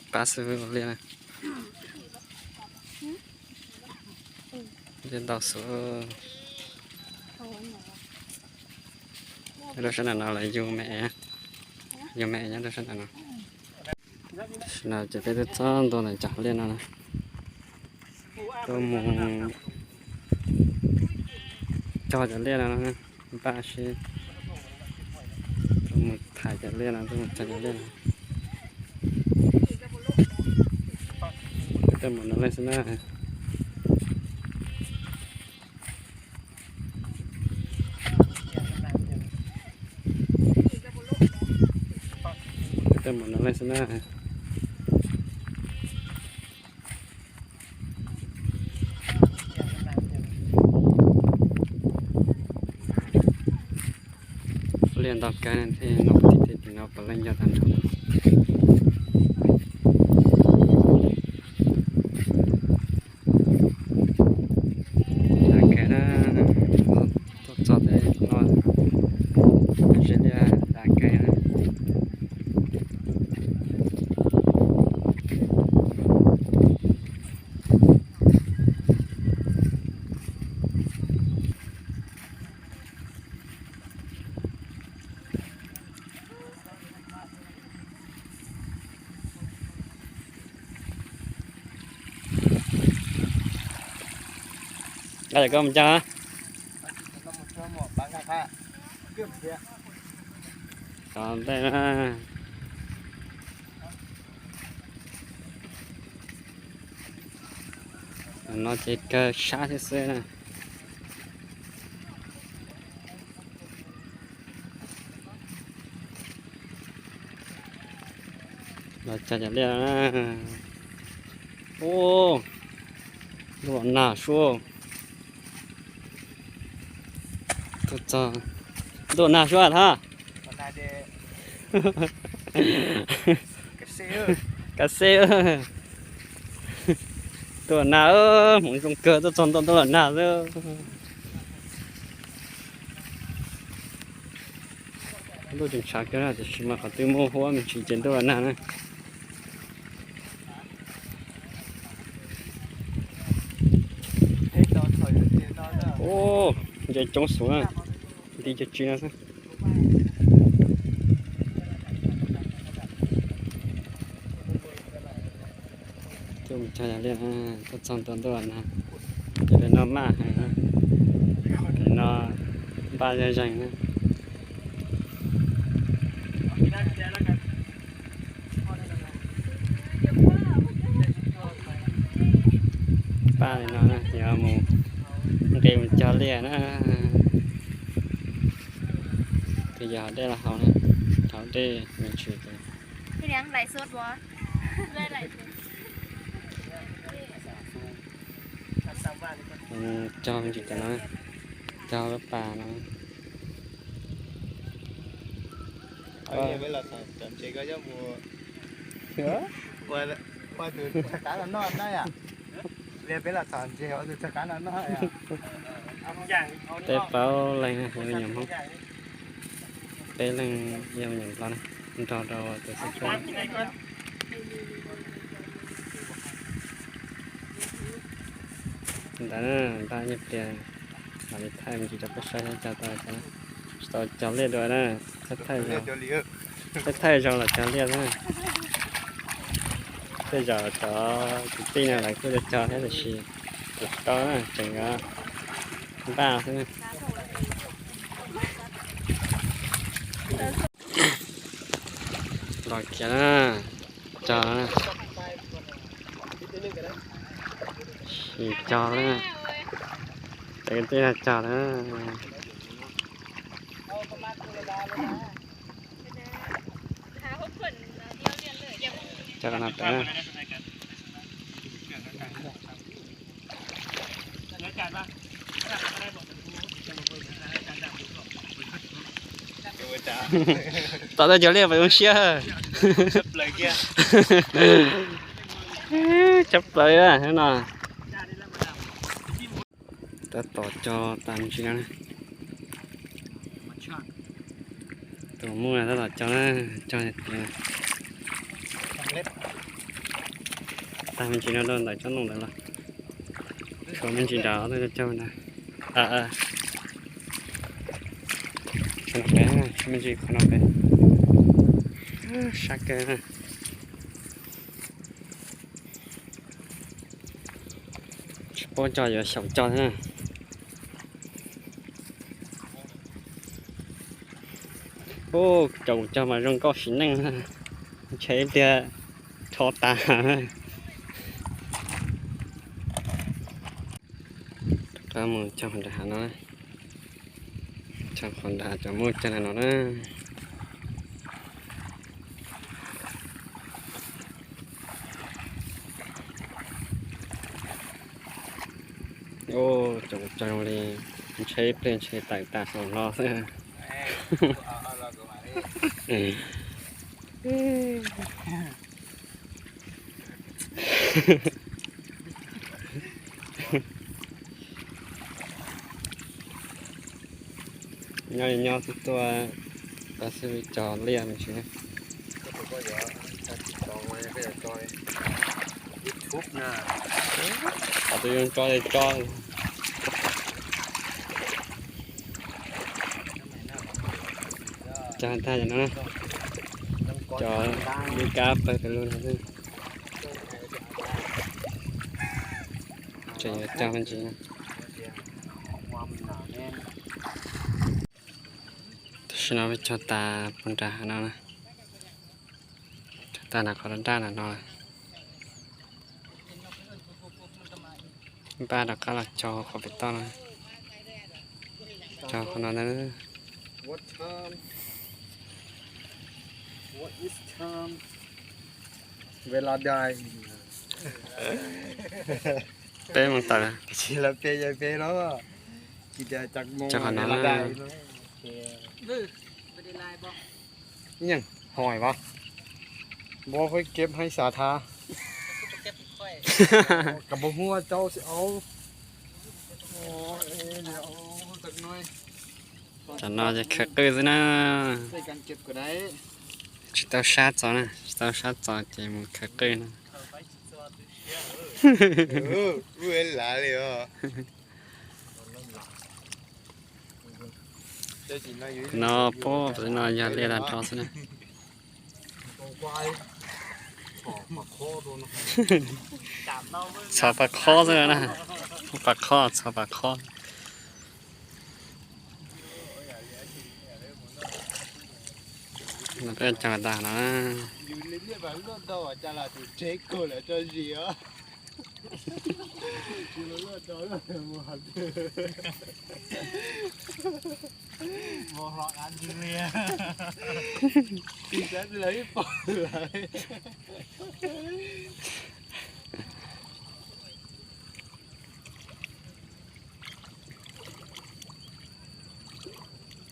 Pab xwb ua liaj na. Liaj ntau xwb. Rau sab nram no lawv yug me, yug me nyob rau sab nram no. Tam sim no ces peb twb txog ntua ntawm cov liaj no na. Tuaj mus cog cov liaj no, npaj seb tuaj mus thaiv cov liaj no, tuaj mus cog cov liaj no. Tej mus no leej xwb na. Tej mus no leej xwb na. Liaj ntau kawg thiaj no, tim tim no puav leej yog tag nrho. Dav kawg na, tuaj txog tej no, tsev liaj dav kawg na. Koj mus cog. Tom ntej na. No ces kawg sab thiab xwb na. Los cog cov liaj na. Ub, ntuj los nag suab. Tuaj txog, ntuj los nag suab thab. Kav xeb, ntuj los nag, hmoov zoo kawg tuaj txog ntua ntuj los nag xwb. Ntuj tseem tshav kawg na, tiam sis mas qhov twg muaj huab me ntsis ces ntuj los nag na. Ub, ntses coob xwb na, nti cov tsis no xwb. Tuaj mus cog yog liaj, tuaj txog ntua ntuj los nag, ces li no maj heev, li no npaj zeeg zeeg na. Npaj li no na, yuav mus nqis mus cog liaj na. Tus yog dej los haus na, haus dej me ntsis ces cog me ntsis cov no, cog lub pas no. Peb plaub leeg yog me nyuam Hmoob, peb leeg yog me nyuam Nplog na, nrog rau tus xib fwb. Ntawd na, npaj ib pliag mam li thaij me ntsis rau peb saib cog tau, tsis tau cog liaj dua na, thaij thaij zog, thaij thaij zog los cog liaj na. Tej zaum cov kwv tij no lawv kuj cog cog thiab tiam sis kuv tsis tau na, tseem yuav npaj xwb na. Los kiag na, cog na, sim cog na, cov kwv tij no cog na. Coj no pem na. Tom tej cov liaj pem zoo siab. Tshaj plaws no. Tab tom cog tas me ntsis no. Tus muaj tab tom cog na, cog tias tag me ntsis no rau ntawm tsob ntoo ntawd los. Tshuav me ntsis nram no cog ntag. Tshuav no pem, tshuav me ntsis qhov no pem. Sab kawg. Tsis paub cog yuav xyaum cog thiab na. Ub, cov kuv cog mas zoo nkauj sim neej, ntshe ib pliag rho tas. Rov qab mus cog qhov nram hav no, cog qhov nram cov muaj cog no na. Ub, cog zoo li ntshe ib pliag ntshe tawm tas saum no xwb. Nyob li nyob xwb tuaj, tab sis cog liaj me ntsis. Qhov twg zoo tso li tso. Cog tag cov no, cov lub kab pawg pes lug no xwb. Tseem yuav cog me ntsis no. Tam sim no peb cog tas puag nram hav no na. Cog tas nram qhov daj daj nram no. Npaj rov qab los cog qhov pem toj no. Cog qhov no ntag. Peb moos tawm. Cog qhov no na. Yeej hais vas, npua pheej keb heev xav thav. Kam pab huaj rau xwb au. Cov no ces khawv qwj xwb na. Tsis tau sab txaus na, tsis tau sab txaus ces mus khawv qwj na. No pub no yog liaj dag nrho xwb na. Txhov pas khob xwb na. Pas khob, txhov pas khob. No peb cog tas no.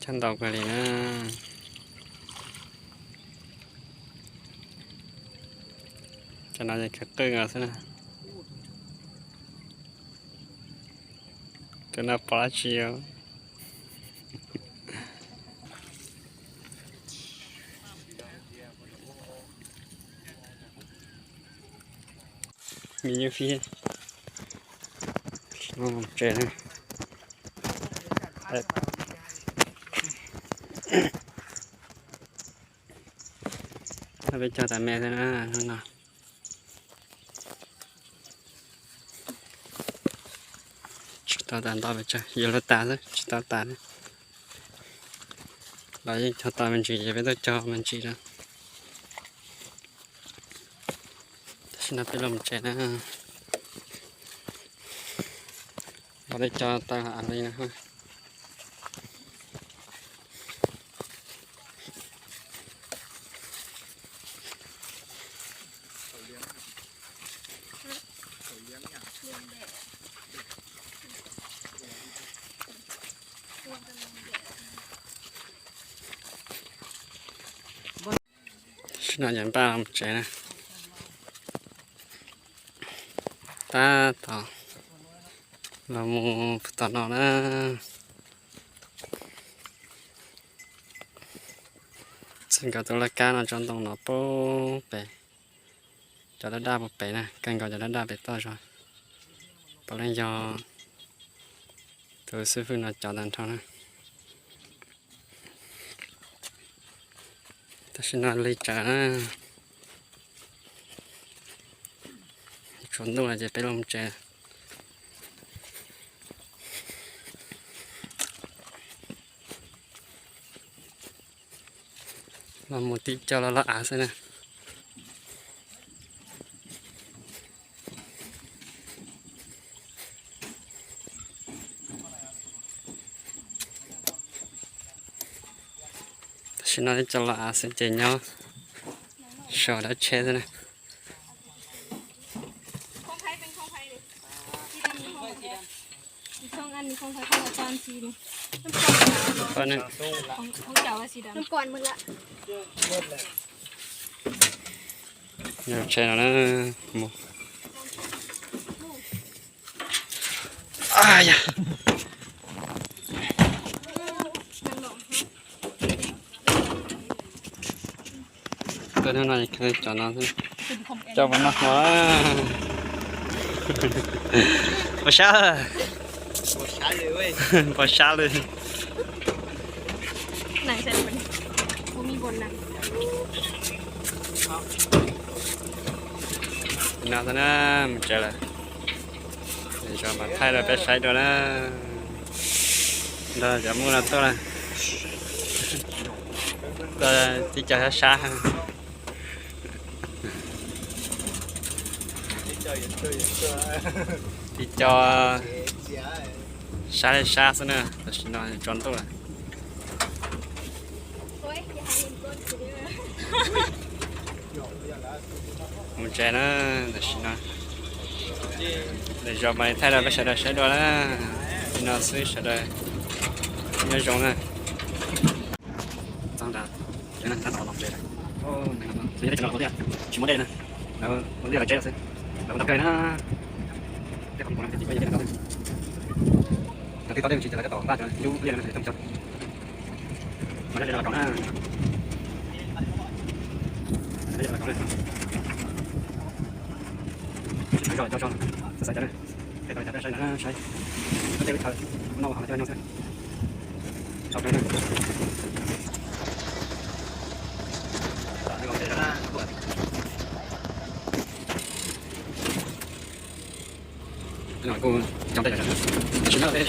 Cog ntau kawg li na. Cov no ces khawv qwj xwb na. Cov no pom dab tsi os. Me nyuam fiab. Tsev na. Peb cog tas me xwb na hnub no. Tsis tau tas ntau pes tsawg, yuav luag tas xwb, tsis tau tas na. Los yeej cog tau me ntsis ces peb tuaj cog me ntsis na. Tam sim no peb los mus tsev na. Los li cog tau av li no. Tam sim no ces npaj los mus tsev na. Tab tom los mus puag tom no na. Txij nkawm tus laj kab no tso ntoo no puag pem, cov daj daj puag pem na, kawg nkaus cov daj daj pem toj zog. Puav leej yog tus xib fwb no cov tag nrho na. Tam sim no lig tsawv na, tsaus ntuj lawm ces peb los mus tsev. Los mus tib co los loj av xwb na. Tam sim no tib co los av xwb ces nyob saum dab tsheb xwb na. Tsheb no na, mus. Tuaj hnub no cov no xwb, cov puas noj hmo. Pos sab, pos sab li. No xwb na, mus tsev lawm. Zoo mas thaij rau peb saib dua na. Nrog cov muj no tuaj na, tuaj tib co sab sab. Tib co sab li sab xwb na, tam sim no tsaus ntuj lawm. Mus tsev na, tam sim no lwm zaus mam li thaij rau peb sawv daws saib dua na. Li no xwb sawv daws nyob zoo na. Tsis muaj dej na, lawv ua liaj lawv tseb xwb, lawv ua tau kawg na. Tej qhov muag no ces tsis muaj dej na, cov twb tau dej mus tsis ces lawv tab tom npaj cov yub liaj no coj mus cog. Mas dej los kaus na, dej los kaus na. Sib pab zog cov zog, xav xav cov na, tej tau li cas peb saib na, saib tej lub chaw no hauv no coj no xwb. Kuj coob tej, tam sim no peb